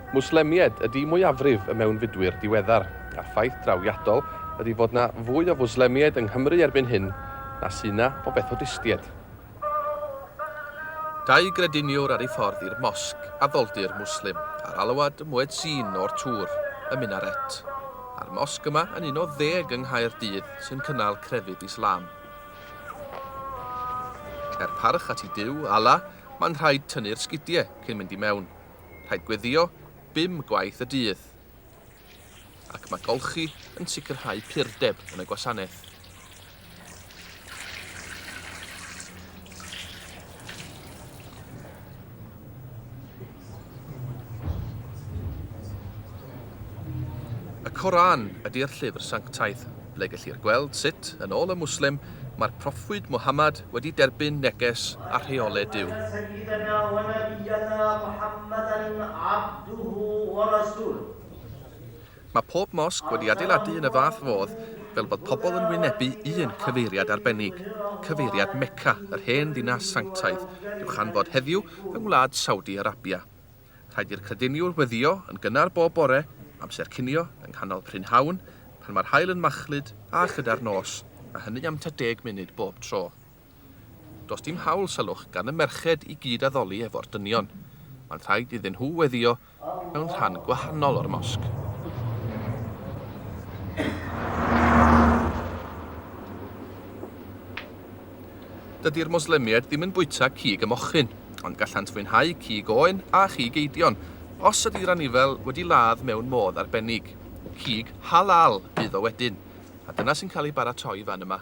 Mwslemied ydy mwyafrif y mewnfudwyr diweddar, a'r ffaith drawiadol ydy fod 'na fwy o Fwslemiaid yng Nghymru erbyn hyn na sy 'na o Fethodistiaid. Dau grediniwr ar eu ffordd i'r mosg, addoldy'r Mwslim, ar alwad y muezzin o'r tŵr, y minaret. A'r mosg yma yn un o ddeg yng Nghaerdydd sy'n cynnal crefydd Islam. Er parch at i Duw, Allah, mae'n rhaid tynnu'r sgidie cyn mynd i mewn. Rhaid gweddïo bum gwaith y dydd. Ac mae golchi yn sicrhau purdeb yn y gwasanaeth. Y Coran ydy'r llyfr sanctaidd, ble gellir gweld sut, yn ôl y Mwslim, mae'r proffwyd Muhammad wedi derbyn neges a rheole Duw. Mae pob mosg wedi adeiladu yn y fath fodd fel bod pobl yn wynebu un cyfeiriad arbennig, cyfeiriad Mecca, yr hen ddinas sanctaidd, i'w chanfod heddiw yng ngwlad Saudi Arabia. Rhaid i'r crediniwr weddïo yn gynnar bob bore, amser cinio, yng nghanol prynhawn, pan mae'r haul yn machlud, a chyda'r nos, a hynny am tua deg munud bob tro. Does dim hawl, sylwch, gan y merched i gyd addoli efo'r dynion. Mae'n rhaid iddyn nhw weddïo mewn rhan gwahanol o'r mosg. Dydy'r Moslemiaid ddim yn bwyta cig y mochyn, ond gallant fwynhau cig oen a chig eidion, os ydy'r anifel wedi ladd mewn modd arbennig. Cig halal fydd o wedyn, a dyna sy'n cael ei baratoi fan yma.